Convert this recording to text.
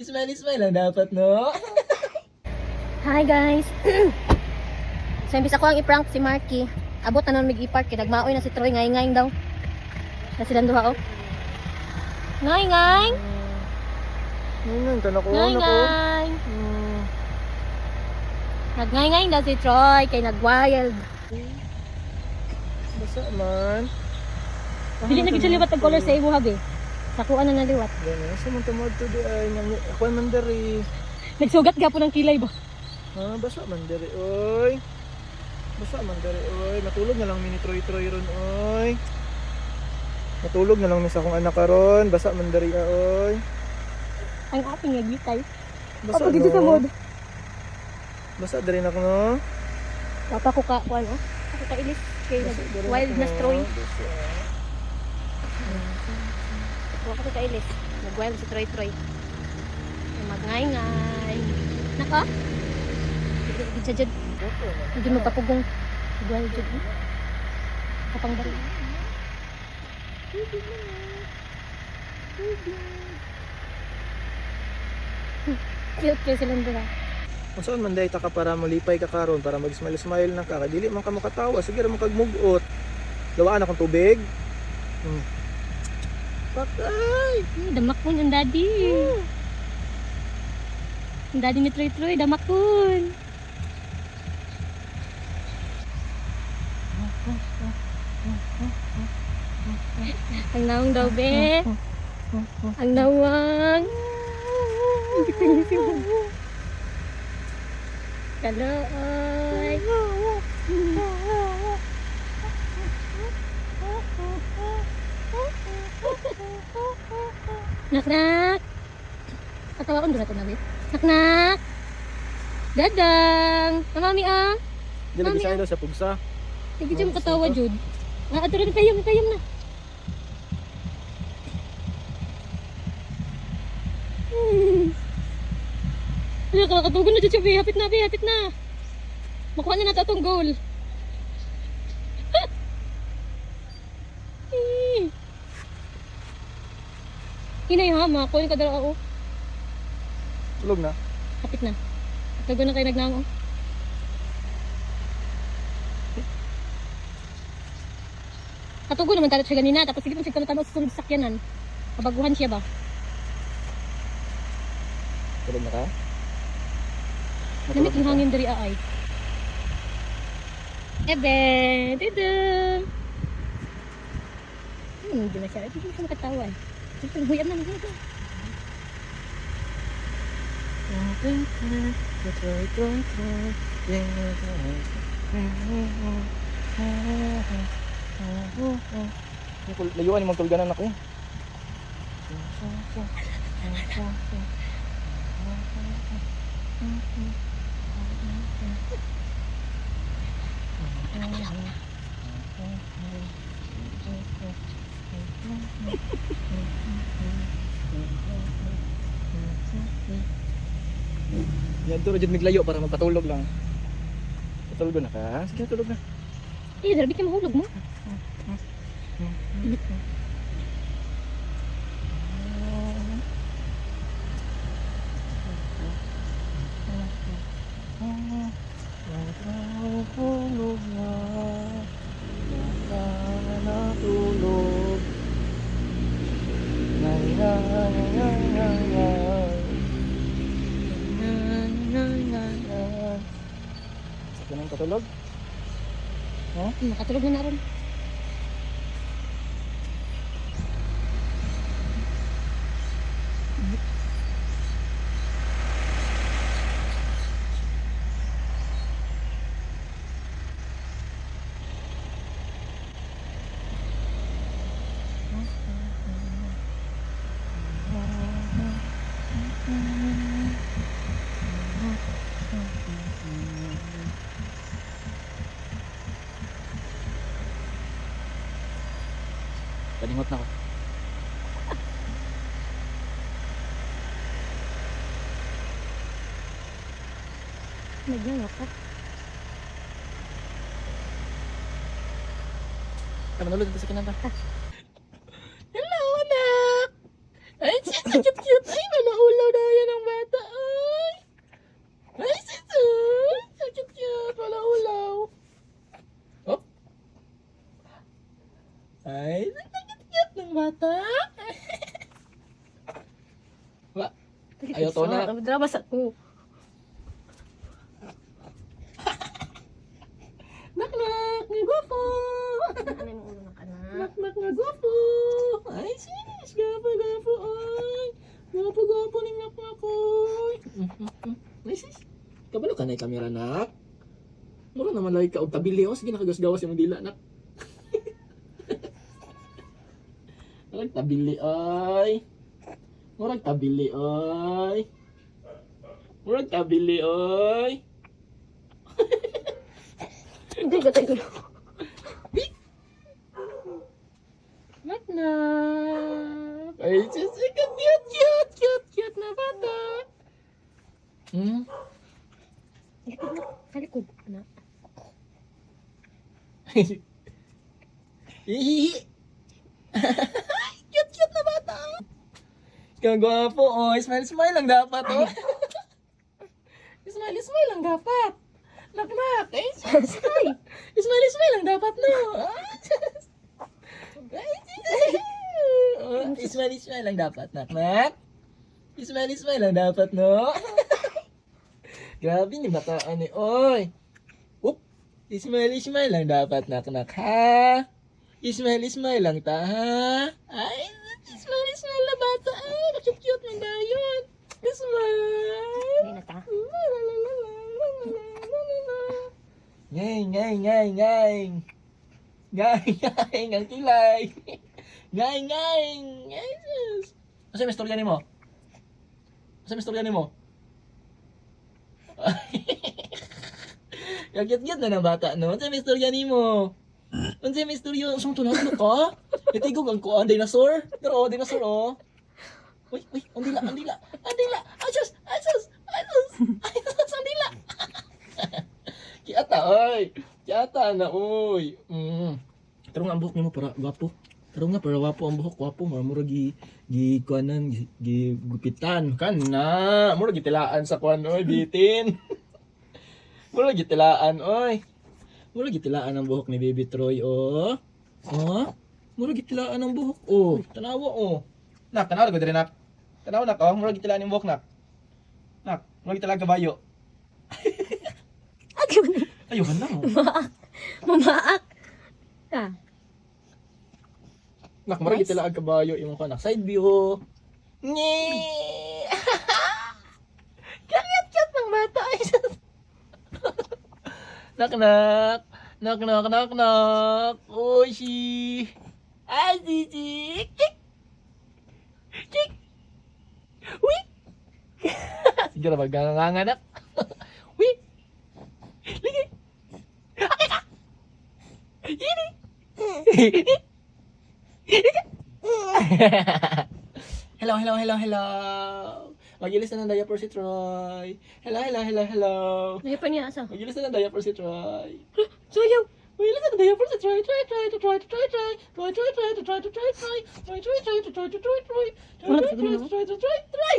Smile, smile lang dapat, no? Hi guys. So imbis ako ang i-prank si Marky, abot na nun mig i-park kay nagmaoy na si Troy ngay ngay daw. Na silang duha oh. Ngay ngay. Ngayon, tanako Ngay ngay. Nagngay ngay daw si Troy kay nag-wild. Basa man. Dili na gid siya liwat ang color sa imo habi. Sakuan na naliwat. Ganun, sa mong tumod to di ay, ako man diri. Nagsugat gapon ang kilay ba? Ha, basa man diri, oy. Basa man diri, oy. Matulog na lang mini Troy Troy ron, oy. Matulog na lang mi sa akong anak karon. Basa man diri, ah, oy. Ang ating nga gitay. Basa Apo dito sa mod. Basa diri na ko, no? Papa ko ka kuan oh. Ako ka ilis kay Basa diri na nag-wild ko, na no? Troy. Basa. Ako ka kailis. Nag-wild si Troy Troy. Magngay ngay. Naka? Di siya jud. Hindi magpapugong. Nag-wild jud. Eh. Kapang bari. Cute kayo silang dalawa. Kung saan man dahil ta ka para molipay ka karon para mag-smile-smile na ka, kay dili man ka makatawa, sige ra man kag mugot. Lawaan akong tubig. Patay! Ay, damakon ang daddy. Ang daddy ni Troy Troy, damakon. Ang naong daw, be. Ang nawang. Kalooy. Nak-nak. Katawa ko doon natin nabi. Nak-nak. Dadang. Mami ah. Di lagi sa ilo sa pugsa. Hindi siya makatawa, Jud. Ah, ato rin, payam, payam na. Ano, kakatugon na, Jud, siya, be. Hapit na, be, hapit na. Makuha na natin atong goal. Eh. Hinay ha, makuha yung kadara ako. Tulog na. Hapit na. Katugon na kayo nagnaong. Oh. Katugon naman tayo siya ganina. Tapos sige pa siya tanaw sa sunod sakyanan. Kabaguhan siya ba? Tulog na ka? Lamig yung hangin diri aay. Ebe! Dito! Hindi na siya. Hindi siya makatawa eh. Huyam na, huyam na. Layuan yung magtulganan ako eh. Yan, turo dyan miglayo para magpatulog lang. Patulog na ka? Sige, tulog na. Eh, darabi ka mahulog mo. Tulog na. Natulog. Nay, nay, nay, nay, nay. Nay, nay, nay, nay. Sakto na yung katulog? Nakatulog na na ron. Palingot na ako. Nagyang ka. Tama na ulit sa kinanta. Hello, anak! Ay, cute, cute! Ay, malaulaw na yan ang Wa. Ayaw to na. Drama sa ko. Nak nak, nga gwapo. Ano yung ulo ng anak? Nak nak nga gwapo. Ay sis, gwapo gwapo ay. Gwapo gwapo ning nak nak oy. Ay sis. Kabalo ka na yung kamera, nak. Mura naman lagi ka og tabili oh. Sige, nakagasgawas imong dila, nak. Murag tabili ay. Murag tabili ay. Murag tabili ay. Hindi ka tayo. Nak nak. Ay, sis, cute, cute, cute, cute, cute na bata. Likod na. Sa likod. Anak. Ihihi. Cute, cute na bata. Kagwapo, oh. Smile, smile lang dapat, oh. Smile, smile lang dapat. Nak, nak. Ay, sis. Smile, smile lang dapat, no. Ah, sis. Ay, sis. Oh, smile, smile lang dapat, nak, nak. Smile, smile lang dapat, no. Grabe ni bataan ni, oy. Oop. Smile, smile lang dapat, nak, nak, ha? Smile, smile lang ta, ha? Ay, smile, smile na bata. Ay, cute-cute man dayon. Smile. Hindi na ta. La, la, la, la, la, la, la, la, la. Ngay, ngay, ngay, ngay. Ngay, ngay, ang kilay. Ngay, ngay. Ngay, sus. Asa may istorya nimo? Asa may istorya nimo? Yung cute-cute na ng bata, no? Unsa may istorya nimo? Unsa may istorya? Unsa mo tunod ka? Itigog ang kuan dinosaur. Pero oh, dinosaur oh. Uy, uy, ang dila, ang dila, ang dila. Asus, asus, asus. Asus, ang dila. Kiata, oy. Kiata na, oy. Tarong nga ang buhok nimo para gwapo. Tarong nga para gwapo ang buhok, gwapo. Mura mura gi gi kuanan gi, gi gupitan kan na. Mura gitilaan sa kuan oy, bitin. Mura gitilaan oy. Mura gitilaan ang buhok ni Baby Troy oh. Oh. Mura gitilaan ang buhok oh. Tanawa oh. Nak, tanawa ko diri, nak. Tanawa nak oh, mura gitilaan yung buhok, nak. Nak, mura gitilaan kabayo. Ate mo na. Ayun na oh. Mamaak. Mamaak. Ah. Nak, mura Nice. gitilaan kabayo imong kanak. Side view. Nye. Cute cute ng bata. Ay, sus. Nak nak. Nak nak nak nak. Oshi. Ay, si Kik. Kik. Uy. Sige na maganganganak. Uy. Ligi. Akika. Yini. Hello, hello, hello, hello. Magilis na ng diaper si Troy. Hello, hello, hello, hello. Ngayon pa niya asa. Magilis na ng diaper si Troy. Suyaw. Magilis na ng diaper si Troy. Troy, Troy, Troy, Troy, Troy. Troy, Troy, Troy, Troy, Troy, Troy. Troy, Troy, Troy, Troy, Troy, Troy. Troy, Troy, Troy, Troy, Troy, Troy.